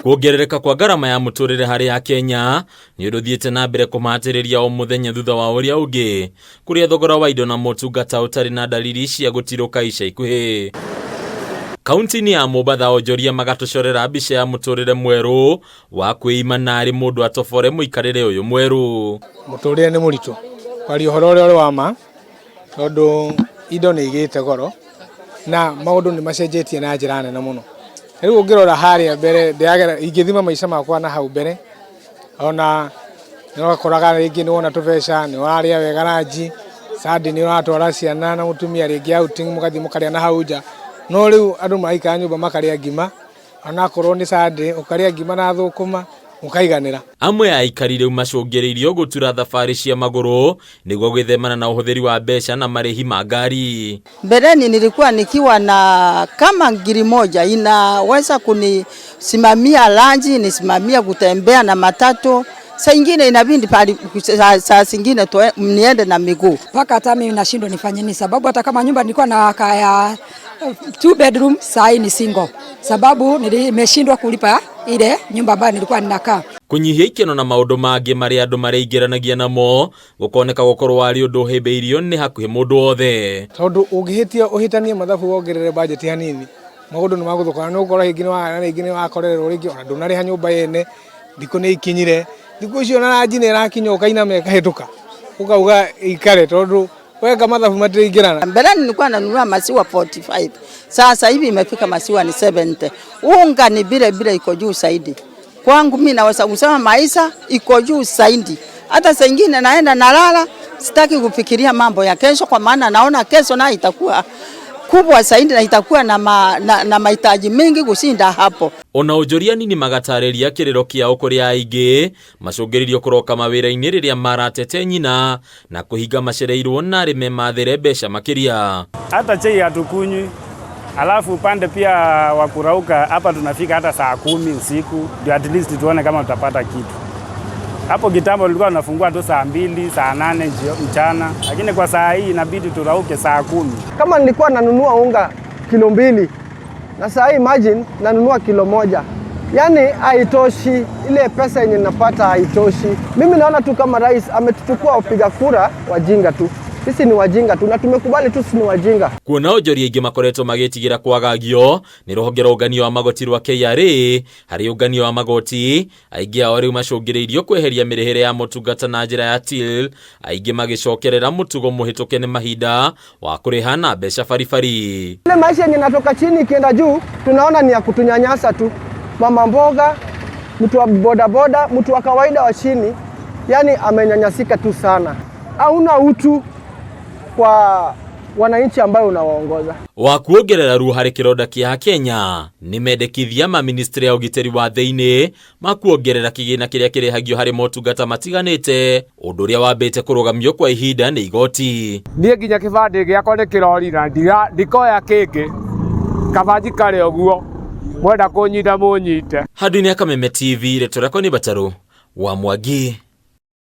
Kuongerereka kwa ngarama ya mũtũrĩre harĩ Akenya nĩ ũndũ ũthiĩte na mbere kũmatĩrĩria o mũthenya thutha wa ũrĩa ũngĩ, kũrĩa thogora wa indo na motungata ũtarĩ na dalili cia gũtirũka ica ikuhĩ. Kaunti-inĩ ya Mombatha onjoria magatũcorera mbica ya mũtũrĩre mwerũ wa kwĩima narĩ mũndũ atobore mũikarĩre ũyũ mwerũ. Mũtũrĩre nĩ mũritũ kwaria ũhoro ũrĩa ũrĩ wa ma, tondũ indo nĩ igĩte goro na maũndũ nĩ macenjetie na njĩra nene mũno. Rĩu ũngĩrora harĩa mbere, ndĩragera ingĩthima maica makwa na hau mbere, ona nĩ wakoraga rĩngĩ nĩ wona tũbeca, nĩ warĩa wega ranji, Sunday nĩ ũratwara ciana na mũtumia rĩngĩ outing mũgathiĩ mũkarĩa na hau nja. No rĩu andũ maraikara nyũmba makarĩa ngima, onakorwo nĩ Sunday ũkarĩa ngima na thũkũma mũkaiganĩra. Amwe a aikari rĩu macũngĩrĩirio gũtura thabarĩ cia magũrũ nĩguo gwĩthemana na ũhũthĩri wa mbeca na marĩhi ma ngari. Mbeleni nilikuwa nikiwa na kama 1000 inaweza kunisimamia lanji, nisimamia kutembea na matatu. Saa ingine inabidi pali, saa zingine niende na miguu. Mpaka hata mimi nashindwa nifanye nini, sababu hata kama nyumba nilikuwa na kaya 2 bedroom, saa hii ni single, sababu nimeshindwa kulipa ile nyumba ambayo nilikuwa ninakaa. Kunyihia ikeno na maundu mangĩ marĩa andũ mareingĩranagia namo gũkoneka gũkorwo arĩ ũndũ ũhĩmbĩirio nĩ hakuhĩ mũndũ wothe. Tondũ ũngĩhĩtia ũhĩtanie mathabu wongerere budget hanini, maũndũ nĩ magũthũka, nĩ ũgũkora rĩngĩ nĩ wa rĩngĩ nĩ wakorererwo rĩngĩ ona ndũnarĩha nyũmba yene, thikũ nĩ ikinyire, thikũ icio ona ranji nĩ ĩrakinya ũkainama ĩkahĩtũka, ũkauga ikare tondũ weka mathabu matiraingĩrana. Mbeleni nilikuwa nanunua maziwa 45, sasa hivi imefika maziwa ni 70. Unga ni vile vile iko juu zaidi. Kwangu mimi naweza kusema maisha iko juu zaidi. Hata saa ingine naenda nalala, sitaki kufikiria mambo ya kesho, kwa maana naona kesho nayo itakuwa kubwa zaidi na itakuwa na mahitaji mengi kushinda hapo. Ona onjoria nini magatarĩria kĩrĩro kĩao kũrĩ aingĩ macũngĩrĩirio kũroka mawĩra-inĩ rĩrĩa maratete nyina na kũhinga macereirwo na arĩ memathĩre mbeca makĩria. Hata chai hatukunywi, alafu upande pia wa kurauka hapa tunafika hata saa 10 usiku ndio at least tuone kama tutapata kitu. Hapo kitambo tulikuwa tunafungua tu saa 2, saa 8 mchana, lakini kwa saa hii inabidi turauke saa 10. Kama nilikuwa nanunua unga kilo 2 na saa hii imagine nanunua kilo 1. Yaani haitoshi, ile pesa yenye napata haitoshi. Mimi naona tu kama rais ametuchukua wapiga kura wajinga tu. Sisi ni wajinga tu na tumekubali tu sisi ni wajinga. Kuona onjoria aingĩ makoretwo magĩtigĩra kwagagio nĩ rũhonge rwa ũngania wa magoti rwa KRA harĩ ũngania wa magoti aingĩ ao rĩu macũngĩrĩirio kweheria mĩrĩhĩre ya motungata na njĩra ya till, aingĩ magĩcokerera mũtugo mũhĩtũke nĩ mahinda wa kũrĩha na mbeca baribari. Ile maisha yenye natoka chini ikienda juu tunaona ni ya kutunyanyasa tu. Mama mboga, mtu wa bodaboda, mtu wa kawaida wa chini, yani amenyanyasika tu sana. Hauna utu kwa wananchi ambao unawaongoza. Wa kuongerera ruo harĩ kĩronda kĩa Kenya nĩ mendekithia ma ministry ya ũgitĩri wa thĩinĩ ma kuongerera kĩgĩna kĩrĩa kĩrĩhagio harĩ motungata matiganĩte, ũndũ ũrĩa wambĩte kũrũgamio kwa ihinda nĩ igoti. Niĩ nginya kĩbandĩ gĩakwa nĩ kĩrorira, ndikoya kĩngĩ, kaba njikare ũguo, mwenda kũnyita mũnyite. Handũ-inĩ ya Kameme TV, rĩtwa rĩakwa nĩ Batarũ wa Mwangi.